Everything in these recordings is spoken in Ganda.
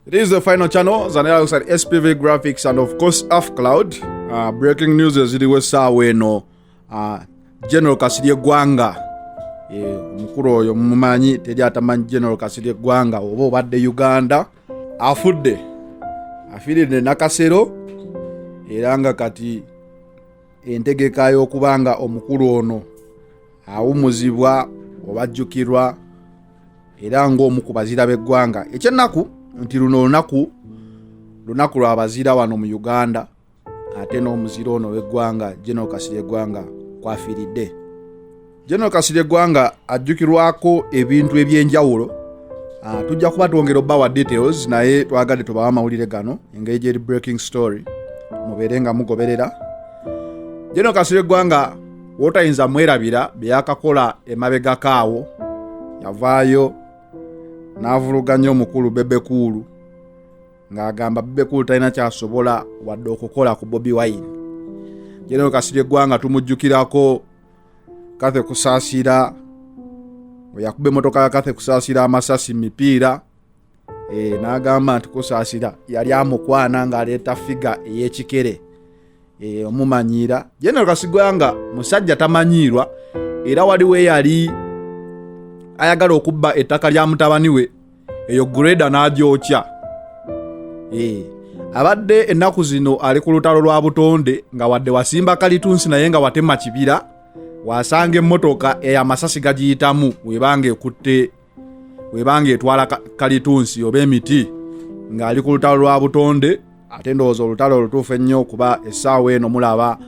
It is the final channel, Zanera alongside SPV Graphics and of course AfCloud. Breaking news eziriwo essaawa eno, General Kasirye Gwanga, omukulu oyo mumumanyi, teri atamanyi General Kasirye Gwanga oba obadde Uganda, afudde, afiiridde Nakasero, era nga kati entegeka y'okuba nga omukulu ono awumuzibwa obajjukirwa era ng'omu ku bazira b'eggwanga. Ekyennaku nti luno olunaku lunaku lwa bazira wano mu Uganda, ate n'omuzira ono w'eggwanga General Kasirye Gwanga kwafiiridde. General Kasirye Gwanga ajjukirwako ebintu ebyenjawulo. Tujja kuba twongera obbawa details, naye twagadde tubawe amawulire gano engeri gyeri breaking story, mubeere nga mugoberera. General Kasirye Gwanga wotayinza mwerabira bye yakakola emabegako awo, yavaayo n'avuluganya omukulu Bebe Cool ng'agamba Bebe Cool talina kyasobola wadde okukola ku Bobi Wine. General Kasirye Gwanga tumujjukirako Kathe Kusaasira, bwe yakuba emmotoka ya Kathe Kusaasira amasasi mipiira, n'agamba nti Kusaasira yali amukwana ng'aleeta figure ey'ekikere. Omumanyiira General Kasirye Gwanga musajja tamanyiirwa, era waliwo eyali ayagala okubba ettaka lya mutabani we, eyo grader n'agyokya. Abadde ennaku zino ali ku lutalo lwa butonde, nga wadde wasimba kalitunsi naye nga watema kibira, wasanga emmotoka eyo amasasi gagiyitamu webanga ekutte, webanga etwala kalitunsi oba emiti, ng'ali ku lutalo lwa butonde. Ate ndowooza olutalo olutuufu ennyo, kuba essaawa eno mulaba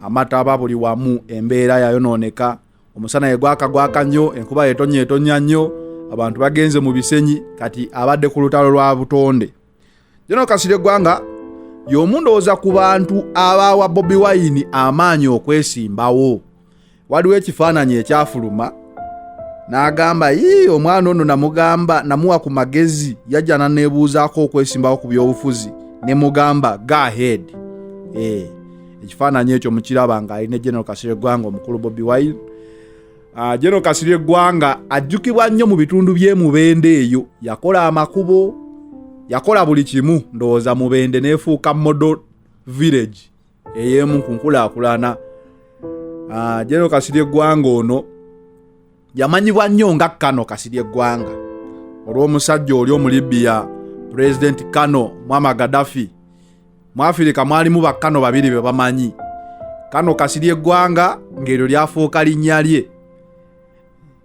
amataba buli wamu, embeera yayonooneka, omusana yegwaka gwaka nnyo, enkuba yetonya etonya nnyo, abantu bagenze mu bisenyi, kati abadde ku lutalo lwa butonde. General Kasirye Gwanga y'omu ndowooza ku bantu abaawa Bobi Wine amaanyi okwesimbawo. Waliwo ekifaananyi ekyafuluma n'agamba, "Yii, omwana ono namugamba, namuwa ku magezi, yajja naneebuuzaako okwesimbawo ku byobufuzi, ne mugamba go ahead." Ekifaananyi ekyo mukiraba ng'ali ne General Kasirye Gwanga, omukulu Bobi Wine. General Kasirye Gwanga ajjukibwa nnyo mu bitundu by'e Mubende eyo, yakola amakubo, yakola buli kimu, ndowooza Mubende n'efuuka model village ey'emu ku nkulaakulana. General Kasirye Gwanga ono yamanyibwa nnyo nga Kano Kasirye Gwanga olw'omusajja oli Omulibiya, President Kano Muammar Gaddafi. Mu Afirika mwalimu bakkano babiri be bamanyi, Kano Kasirye Gwanga ng'eryo lyafuuka linnya lye,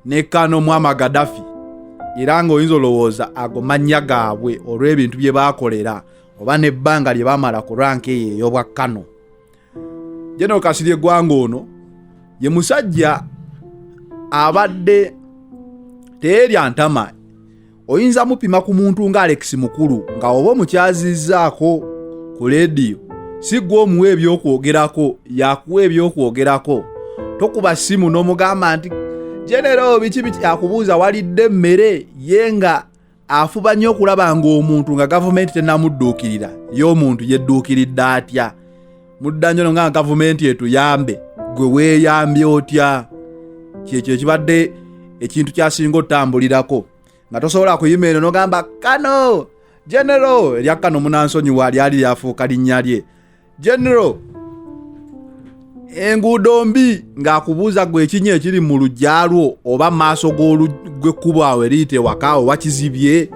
ne Kano Muammar Gaddafi, era ng'oyinza olowooza ago mannya gaabwe olw'ebintu bye baakolera oba n'ebbanga lye baamala ku rank eyo ey'obwa Kano. General Kasirye Gwanga ono ye musajja abadde teerya ntama. Oyinza mupima ku muntu nga Alex Mukulu, nga oba omukyazizzaako ku leediyo, si gwe omuwa ebyokwogerako, yakuwa ebyokwogerako. Tokuba ssimu n'omugamba nti General biki biki, akubuuza walidde emmere ye, nga afuba nnyo okulaba ng'omuntu nga gavumenti tenamudduukirira, ye omuntu yedduukiridde atya? Mudda nnyo nga gavumenti etuyambe, gwe weeyambye otya? Kyekyo ekibadde ekintu kyasinga otambulirako, nga tosobola kuyima eno nogamba Kano General, erya Kano munansonyiwa lyali lyafuuka linnya lye, General enguudo mbi, ng'akubuuza gwe ekinnya ekiri mu luggya lwo oba mu maaso gw'ekkubo awo eriyita ewaka wakizibye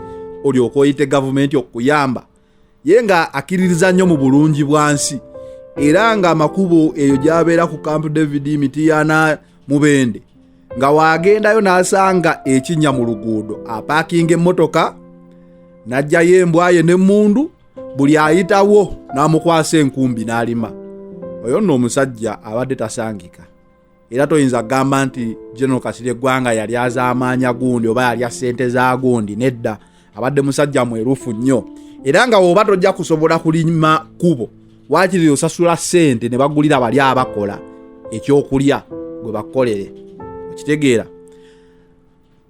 olyoka oyite gavumenti okuyamba? Ye nga akkiririza nnyo mu bulungi bwa nsi, era ng'amakubo eyo gy'abeera ku Camp David, Mitiyana, Mubende, nga waagendayo n'asanga ekinnya mu luguudo, apaakinga emmotoka n'aggyayo embwa ye n'emmundu, buli ayitawo n'amukwasa enkumbi n'alima. Oyo nno omusajja abadde tasangika, era toyinza kugamba nti General Kasirye Gwanga yali azaamaanya gundi oba yalya ssente za gundi. Nedda, abadde musajja mwerufu nnyo, era nga woba tojja kusobola kulima kkubo, waakiri osasula ssente ne bagulira bali abakola ekyokulya gwe bakukolere. Okitegeera?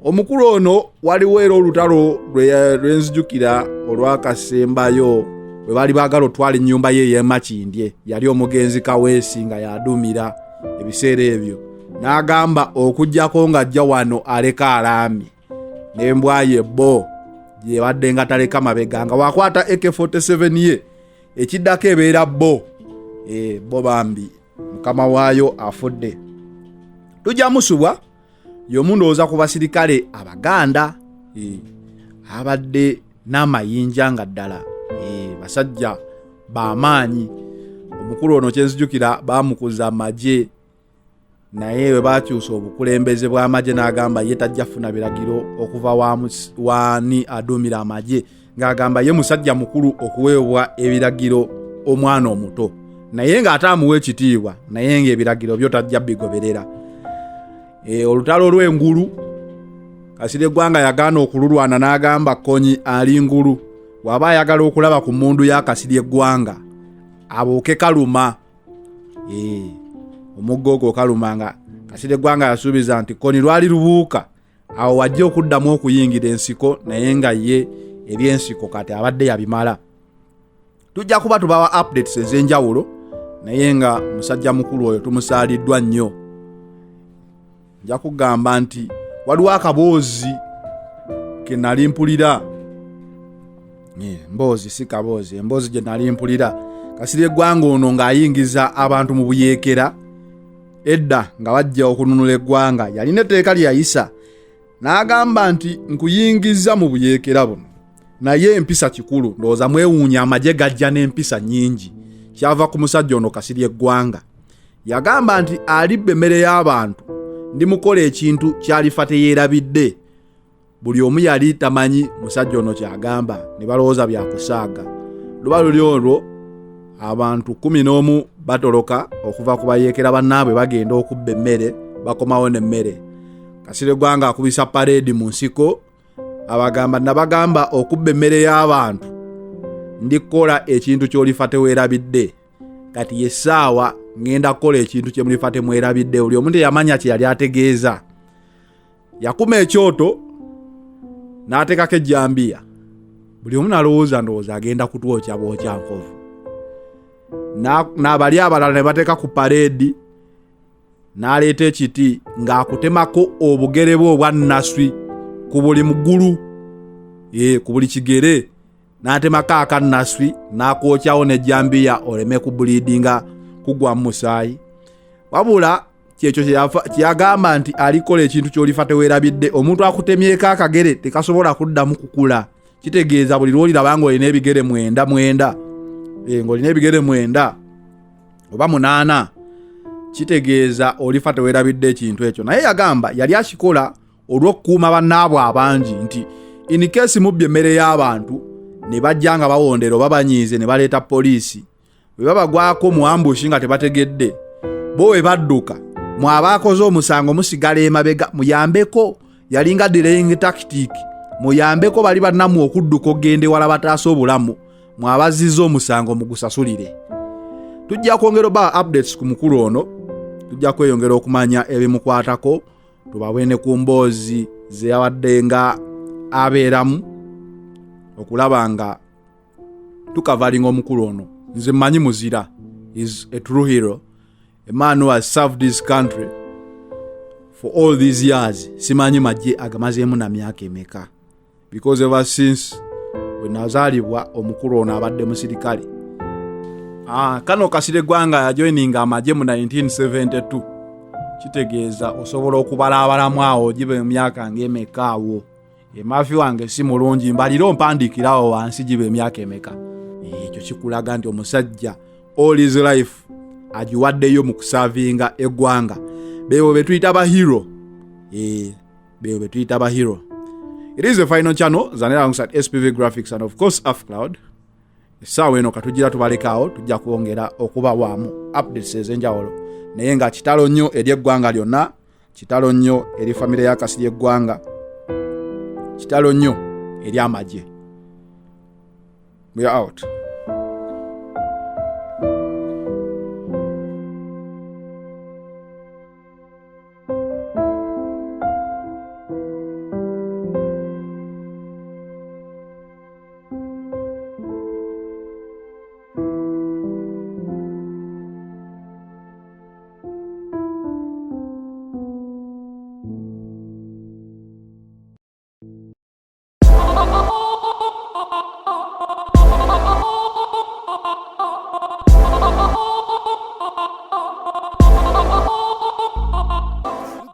Omukulu ono waliwo era olutalo lwenzijukira olwakasembayo bwe baali baagala otwala ennyumba ye ey'emakindye, yali omugenzi Kaweesi nga yadumira ebiseera ebyo, n'agamba okugjako ng'ajja wano aleka alaamye n'embwa ye bo gyebadde nga taleka mabega nga wakwata AK47 ye ekiddako ebeera bo e, bo bambi mukama waayo afudde. Tujja musubwa y'omu ndowooza ku basirikale abaganda e, abadde n'amayinja nga ddala e, basajja bamaanyi. Omukulu ono kyenzijukira bamukuza amagye, naye bwe bakyusa obukulembeze bw'amagye n'agamba ye tajja funa biragiro okuva waani aduumira amagye, ng'agamba ye musajja mukulu okuweebwa ebiragiro omwana omuto, naye ng'ate amuwa ekitiibwa, naye ng'ebiragiro byo tajja bigoberera. E, olutalo lw'engulu Kasirye Eggwanga yagaana okululwana n'agamba Kkonyi ali ngulu, bw'aba ayagala okulaba ku mmundu ya Kasirye Eggwanga abuuke Kaluma. E, omugga ogwo Kaluma nga Kasirye Eggwanga yasuubiza nti Kkonyi lwali lubuuka awo wajja okuddamu okuyingira ensiko, naye nga ye ebyensiko kati abadde yabimala. Tujja kuba tubawa updates ez'enjawulo, naye nga musajja mukulu oyo tumusaaliddwa nnyo. Nja kugamba nti waliwo akaboozi ke nali mpulira, mboozi si kaboozi, emboozi gye nali mpulira Kasirye Eggwanga ono ng'ayingiza abantu mu buyeekera edda nga bajja okununula eggwanga, yalina etteeka lye yayisa n'agamba nti nkuyingiza mu buyeekera buno, naye empisa kikulu. Ndowooza mwewuunya amagye gajja n'empisa nnyingi, kyava ku musajja ono Kasirye Eggwanga. Yagamba nti alibba emmere y'abantu ndimukola ekintu kyalifa teyeerabidde. Buli omu yali tamanyi musajja ono kyagamba, ne balowooza byakusaaga. Luba luli olwo abantu 11 batoloka okuva ku bayeekera bannaabwe, bagenda okubba emmere, bakomawo n'emmere. Kasirye Ggwanga akubisa pareedi mu nsiko, abagamba nabagamba okubba emmere y'abantu ndikukola ekintu ky'olifa teweerabidde. Kati yessaawa ngenda kukola ekintu kye mulifa temwerabidde. Buli omu teyamanya kye yali ategeeza. Yakuma ekyoto n'ateekako ejjambiya, buli omu nalowooza ndowooza agenda kutwokya bwokya nkovu. N'abali abalala ne bateeka ku pareedi, n'aleeta ekiti ng'akutemako obugere bwe obwa nnaswi ku buli mugulu, ku buli kigere n'atemako akannaswi n'akwokyawo n'ejjambiya oleme kubuliidinga kugwamu musaayi. Wabula kyekyo kyeyagamba nti alikola ekintu ky'olifa teweerabidde. Omuntu akutemyeko akagere tekasobola kuddamu kukula, kitegeeza buli lw'oliraba ng'olina ebigere mwenda mwenda, ng'olina ebigere 9 oba 8, kitegeeza olifa teweerabidde ekintu ekyo. Naye yagamba yali akikola olw'okukuuma bannaabwe abangi, nti in case mubbye emmere y'abantu ne bajja nga bawondera oba banyiize ne baleeta poliisi, bwe babagwako mu ambushi nga tebategedde, bo we badduka mwabaakoze omusango musigala emabega muyambeko. Yalinga delaying tactic, muyambeko bali bannammwe okudduka okugenda ewala bataase obulamu, mwabazizza omusango mugusasulire. Tujja kwongera oba updates ku mukulu ono, tujja kweyongera okumanya ebimukwatako, tubawe ne ku mboozi ze yabadde nga abeeramu okulaba nga tukavalinga omukulu ono. Nze mmanyi muzira is a true hero, a man who has served his country for all these years. Simanyi magye agamazeemu na myaka emeka, because ever since we nazaalibwa omukulu ono abadde musirikale. Kano Kasirye Ggwanga yajoininga amagye mu 1972, kitegeeza osobola okubala abalamu awo giba emyaka ng'emeka awo. Emafi wange si mulungi, mbalire ompandiikirawo wansi giba emyaka emeka. Ekyo kikulaga nti omusajja all his life agiwaddeyo mu kusaavinga eggwanga. Beebo be tuyita ba hero, beebo be tuyita ba hero. It is the final channel Zanera alongside SPV Graphics and of course Afcloud. Essaawa eno katugira tubalekaawo, tujja kwongera okubawaamu updates ez'enjawulo, naye nga kitalo nnyo eri eggwanga lyonna, kitalo nnyo eri famire ya Kasirye Eggwanga, kitalo nnyo eri amagye. We are out. Oh. Oh.